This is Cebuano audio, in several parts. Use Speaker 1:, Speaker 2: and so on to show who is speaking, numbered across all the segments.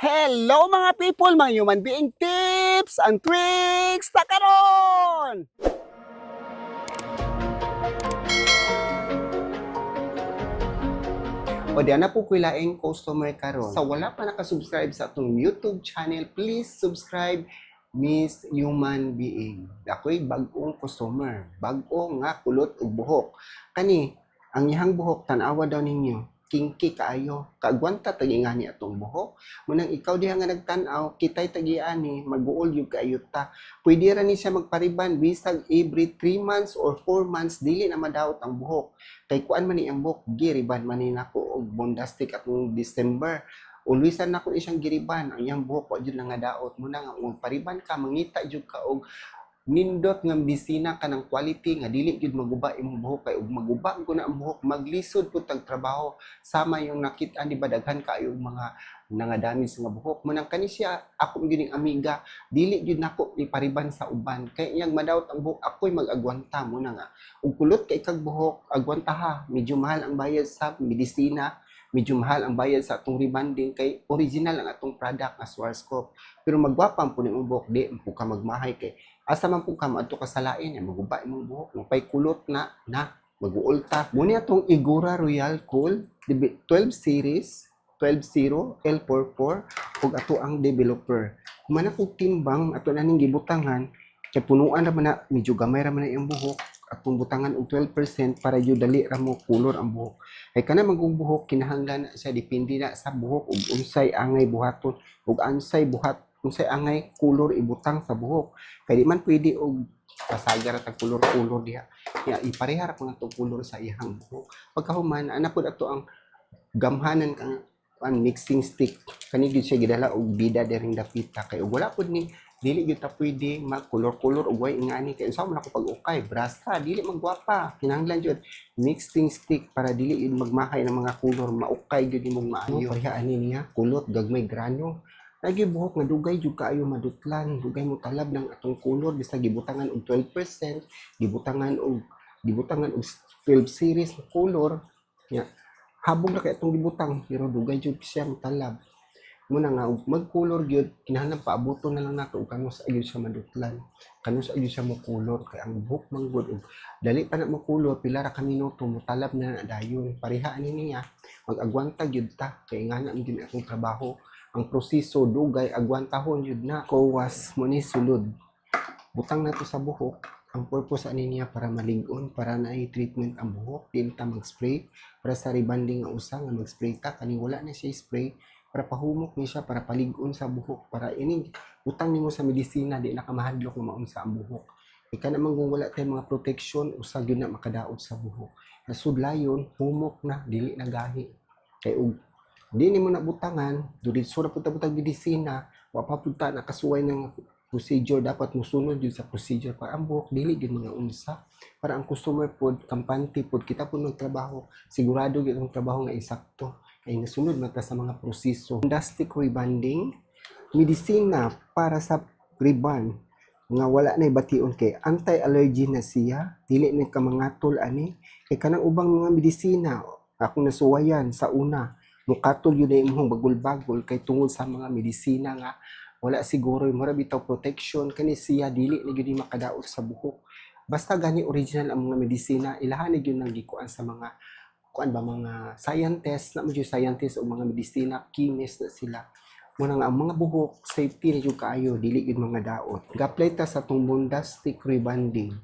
Speaker 1: Hello, mga people, mga human being tips and tricks ta karon. O di na po ko'y laing customer karon. Sa wala pa nakasubscribe sa atong YouTube channel, please subscribe, Miss Human Being. Ako'y bag-ong customer, bag-o nga kulot ug buhok. Kani, ang iyang buhok, tan-awa daw ninyo, kinky kaayo. Kaagwanta tag-ingani atong buhok. Munang ikaw diha nga nagtan-aw, kitay tagiani, mag-uol yung kaayo ta. Pwede ra ni siya magpariban bisag every 3 months or 4 months, dili na madaot ang buhok. Kay kuan man ni ang buhok, giriban man ni nako og Bondastic atong December. Ulwisan nako ni siyang giriban, ang iyang buhok wa jud nga daot. Muna nga kung pariban ka, mangita jud ka og nindot nga medisina kanang quality nga dili jud maguba imong buhok, kay ug maguba ko na ang buhok, maglisod pud tag trabaho, sama yung nakit-an, di ba, daghan kaayo og mga nangadamage nga buhok. Munang kani siya, ako gyud ning amiga, dili gyud nako ipariban sa uban kay iyang madawat ang buhok, ako'y mag-agwanta. Mo na nga ug kulot kay kag buhok, agwanta ha. Medyo mahal ang bayad sa medisina, medyo mahal ang bayad sa atong rebanding kay original ang atong product nga Schwarzkopf, pero magwapa po ni imong buhok, di po ka magmahay kay asa man po ka maadto ka sa lain ay maguba imong buhok, mapay kulot na na mag-uulta. Muni atong Igora Royal Cool 12 series 120 L44 ug ato ang developer. Human ako timbang ato na ning gibutangan kay punuan ra man na, medyo gamay ra man na iyang buhok, atong butangan og 12% para jud dali ra mo kulor ang buhok. Kay kana magong buhok, kinahanglan na siya, depende na sa buhok ug unsay angay buhaton ug unsay buhat, unsay angay kulor ibutang sa buhok. Kay di man pwede og pasagar at kulor-kulor diha. Ya, ipareha ra ko na kulor sa iyang buhok. Pagkahuman, ana pud ato ang gamhanan kang ang mixing stick. Kani gyud siya gidala og bida diring dapita kay ug wala pud ni, dili gyud ta pwede magkulor-kulor og way ingani kay unsa man ako pag-ukay, brasa, dili magwapa. Kinahanglan jud mixing stick para dili yun magmahay ng mga kulor, maukay gyud imong maayo. Pareha ani niya, kulot gagmay grano. Lagi buhok nga dugay jud kaayo madutlan, dugay mo talab ng atong kulor bisag gibutangan og 12%, gibutangan og 12 series na kulor. Nya, habog na kay atong gibutang pero dugay jud siya talab. Muna nga og magkulor gyud, kinahanglan paabuton na lang nato og kanus gyud siya madutlan. Kanus gyud siya mo kulor kay ang buhok man gud og dali pa na mo kulor, pila ra ka minuto motalab na na dayon. Pareha ani niya, mag-agwanta gyud ta kay ngana man gyud atong trabaho. Ang proseso dugay, agwantahon gyud na. Kowas mo ni sulod. Butang nato sa buhok. Ang purpose ani niya para malig-on, para naay treatment ang buhok, di ta mag-spray. Para sa rebanding nga usa nga mag-spray ta, kani wala na siya spray, para pahumok ni siya, para palig-on sa buhok, para ining butang nimo sa medisina, di na ka mahadlok nga maunsa ang buhok. Ika naman kung wala tay mga protection, usa gyud na makadaot sa buhok. Nasudlayon, humok na, dili na gahi. Kay og di nimo na butangan, diretso ra pud ta butang medisina, wa pa pud ta nakasuway ng procedure, dapat musunod jud sa procedure para ang buhok dili gyud mga unsa, para ang customer pod kampante pod, kita pod magtrabaho sigurado gyud ang trabaho nga eksakto kay nasunod man ta sa mga proseso. Fantastic rebanding medisina para sa reband nga wala na bation kay anti-allergy na siya, dili na ka mangatol ani. Kay kanang ubang mga medisina akong nasuwayan sa una, mukatol yun na imong bagol-bagol kay tungod sa mga medisina nga wala siguro, mura bitaw protection. Kani siya, dili na gyud makadaot sa buhok, basta gani original ang mga medisina. Ilahan na gyud nang gikuan sa mga kuan ba, mga scientist na mo gyud, scientist o mga medisina chemist na sila. Muna nga ang mga buhok safety na jud kaayo, dili gyud mga daot. Ga-apply ta sa atong Bondastic rebanding.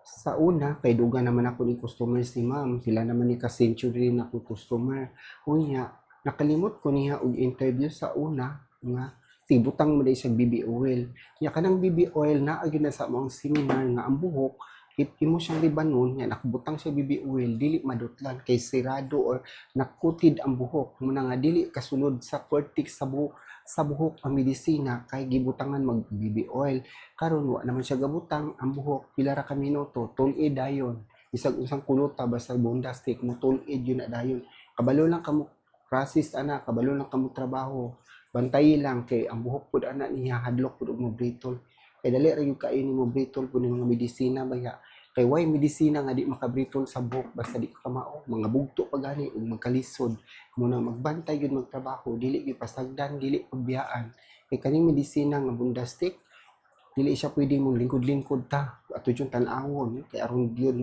Speaker 1: Sa una kay duga naman ako ni customer si ma'am, sila naman ni ka century na ako customer. Unya nakalimot ko niya og interview sa una nga tibutang mo dai siya BB oil. Nya kanang BB oil na gyud na sa among seminar nga ang buhok, if imo siyang ribanon nga nakabutang siya BB oil, dili madutlan kay sirado or nakutid ang buhok. Muna nga dili kasunod sa cortex sa buhok ang medisina kay gibutangan mag BB oil. Karon wa naman siya gabutang, ang buhok pila ra ka minuto tul-id dayon. Bisag usang kulota, basta Bondastic mo tul-id yun na dayon. Kabalo lang kamo process ana, kabalo lang kamo trabaho, bantayi lang kay ang buhok pud ana niya hadlok pud og mo brittle kay dali ra gyud kaayo nimo brittle pud ning mga medisina baya. Kay way medisina nga di makabritol sa buhok basta di ka kamao, mga bugto pa gani ug magkalisod. Mao na magbantay gyud magtrabaho, dili gyud pasagdan, dili pagbiyaan. Kay kaning medisina nga Bondastic, dili siya pwede mong lingkod-lingkod ta. Ato jud tan-awon kay aron gyud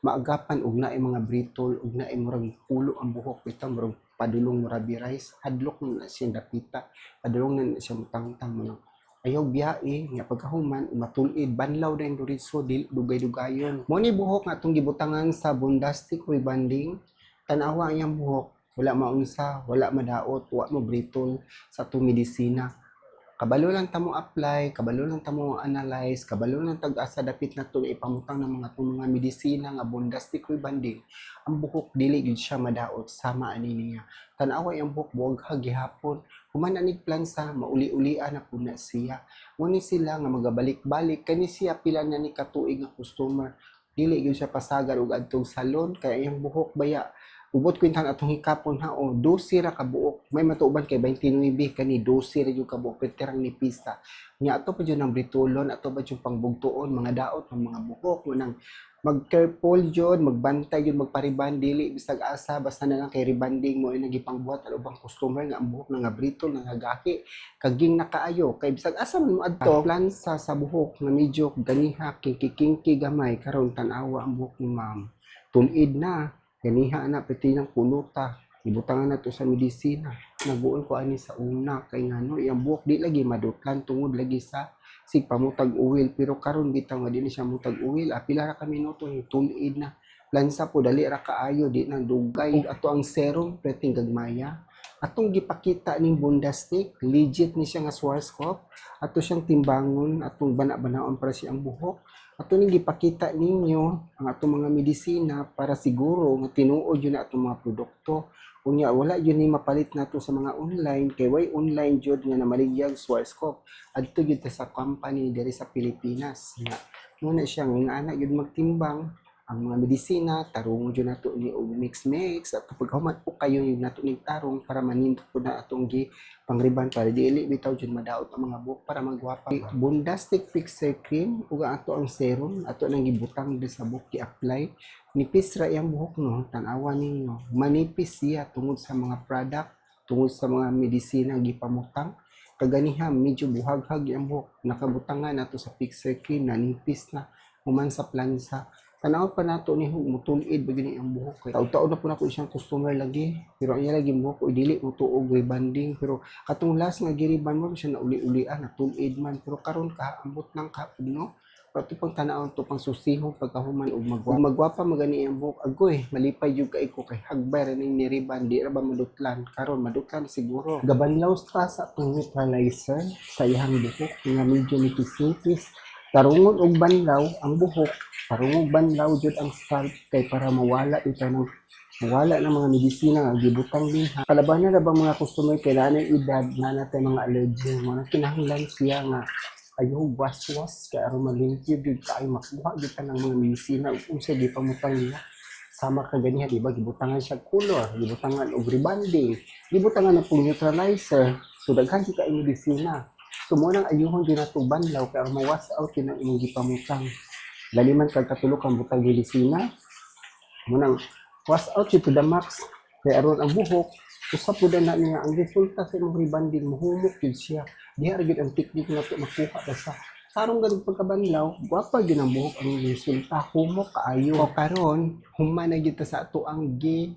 Speaker 1: maagapan og naay mga britol ug naay murag pulo ang buhok bitaw, murag padulong murabi rice, hadlok na siya dapita, padulong na siya mutangtang mo. Ayaw biyae nga pagkahuman matul-id, banlaw na diretso, dili dugay-dugayon. Mo ni buhok nga atong gibutangan sa Bondastic rebanding. Tan-awa ang iyang buhok, wala maunsa, wala madaot, wa mo britol sa atong medisina. Kabalo lang ta mo apply, kabalo lang ta mo analyze, kabalo lang tag asa dapit na to ipamutang ng mga itong mga medisina nga Bondastic rebanding. Ang buhok dili gyud siya madaot sama ani niya. Tan-awa ang buhok, buwag gihapon. Human anig plansa, mauli-ulian na pud na siya. Ngunit sila nga magabalik-balik kani siya, pila na ni katuig nga customer. Dili gyud siya pasagad og adtong salon kay iyang buhok baya. Ubot kwintahan atong hikapon ha o 12 ra ka buok. May matuoban kay 29, kani 12 ra jud ka buok, perterang nipisa. Nya ato pa jud ang britulon, ato pa jud pangbugtuon mga daot ng mga buhok mo nang mag-careful jud, magbantay jud, magpariban, dili bisag asa basta na lang kay rebanding mo ay nagipangbuhat ang ubang customer nga ang buhok na nga britol na nga gaki kaging nakaayo kay bisag asa man mo adto plansa sa buhok nga medyo ganiha kinki-kinki gamay. Karon tan-awa ang buhok ni ma'am, tulid na ganiha na pati ng puluta, ibutangan na to sa medisina. Naguol ko ani sa una kay ngano iyang buhok di lagi madutlan tungod lagi sa sig pamutag oil, pero karon bitaw nga di na siya mutag oil, pila ra ka minuto tulid na. Plansa po dali ra kaayo, di na dugay. Ug ato ang serum perting gagmaya atong gipakita ning Bondastic, legit ni siya nga Schwarzkopf. Ato siyang timbangon, atong bana-banaon para siyang buhok. Ato ning gipakita ninyo ang atong mga medisina para siguro nga tinuod yun na atong mga produkto. Unya wala yun ni mapalit nato sa mga online kay way online jud nga namaligyag Schwarzkopf. Adto gyud ta sa company diri sa Pilipinas. Nga muna siya nga ana gyud magtimbang ang mga medisina, tarungon jud nato ni og mix mix at kapag human o kayo yung nato ning tarong para manindot po na atong gi pangriban para dili bitaw jud madaot ang mga buhok para magwapa. Bondastic Fixer Cream ug ang ato ang serum ato nang gibutang di sa buhok, gi-apply. Nipis ra iyang buhok no, tan-awa ninyo. Manipis siya tungod sa mga product, tungod sa mga medisina gipamutang. Kaganiha medyo buhaghag iyang buhok. Nakabutangan nato sa fixer cream, nanipis na human sa plansa. Tanaw pa nato ni hug mutulid ba gini ang buhok kay taud-taon na po nako siyang customer lagi. Pero ang iya lagi buhok oy dili mo tuog rebanding, pero katong last nga giriban mo siya na uli-ulian, natulid man, pero karon ka ambot lang ka no. Pero ito pang tanawon to pang susihong pagkahuman og magwapa. Magwapa magani ang buhok, agoy, malipay jud kay ko kay hagbay ra ning niriban, di ra ba madutlan. Karon madutlan siguro. Gabanlaw sa atong neutralizer sa iyang buhok nga medyo nipis-nipis. Tarungon og banlaw ang buhok, tarungog banlaw jud ang scalp kay para mawala ito ng mawala ng mga medisina nga gibutang din ha. Kalabanan na ba mga customer kay naa edad na natay mga allergy, mga kinahanglan siya nga ayaw waswas kay aron malimpyo gyud kaayo, makuha gyud ta ng mga medisina ug unsa gipamutang niya. Sama ka ganiha, di ba, gibutangan siya color, gibutangan og rebanding, gibutangan og neutralizer, so daghan jud kaayo medisina. So mo nang ayuhon din nato banlaw kay aron ma-wash out yun ang imong gipamutang. Laliman kag katulo kang butang medisina, mo nang wash out yun to the max kay aron ang buhok usap pud na niya ang resulta sa imong rebanding, muhumok gyud siya. Diha ra gyud ang technique nato makuha, basta tarong ganun pagkabanlaw, gwapa gyud ang buhok, ang resulta humok kaayo. O karon human na gyud ta sa ato ang gi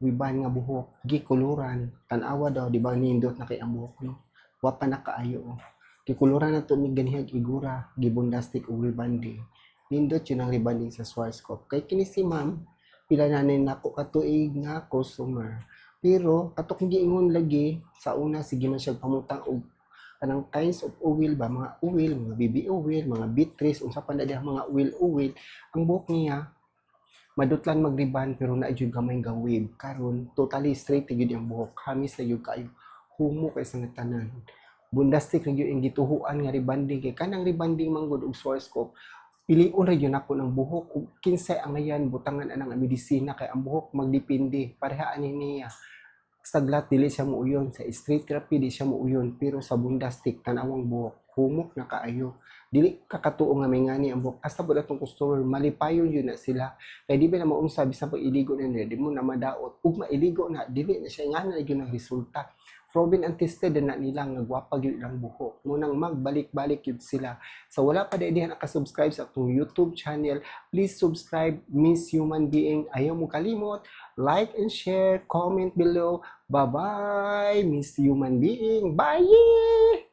Speaker 1: wiban nga buhok, gikuluran. Tan-awa daw, di ba nindot na kay ang buhok no. Gwapa na kaayo. Oh. Gikuluran na to ni ganihag igura, gibondastic og rebanding. Nindot yun ang rebanding sa Schwarzkopf. Kay kini si ma'am, pila na ni nako katuig nga customer. Pero katong giingon lagi sa una, sige man siya pamutang og kanang kinds of oil ba, mga oil, mga baby oil, mga Beatrice, unsa pa na diha mga oil oil, ang buhok niya madutlan magriban pero naa jud gamay nga wave. Karon totally straight na gyud ang buhok, hamis na gyud kaayo, humo kay sa tanan. Bondastic ra gyud ang gituhuan nga rebanding kay kanang rebanding man gud og Schwarzkopf, pilion ra gyud nako ng buhok ug kinsay angayan butangan anang medisina kay ang buhok magdepende pareha ani niya. Saglat dili siya muuyon sa straight rapi, di siya muuyon, pero sa bondastic, tanawang buhok, humok na kaayo. Dili kakatuo nga may ngani ang buhok. Hasta pud atong customer malipayon yun na sila kay di ba na maunsa, bisan pag iligo na nila di mo na madaot, ug mailigo na dili na siya ngana gyud ang resulta. Proven and tested na nila nga gwapa gyud ilang buhok, munang magbalik-balik gyud sila. So wala pa diha naka-subscribe sa atong YouTube channel, please subscribe, Miss Human Being. Ayaw mo kalimot, like and share, comment below. Bye-bye, Miss Human Being. Bye!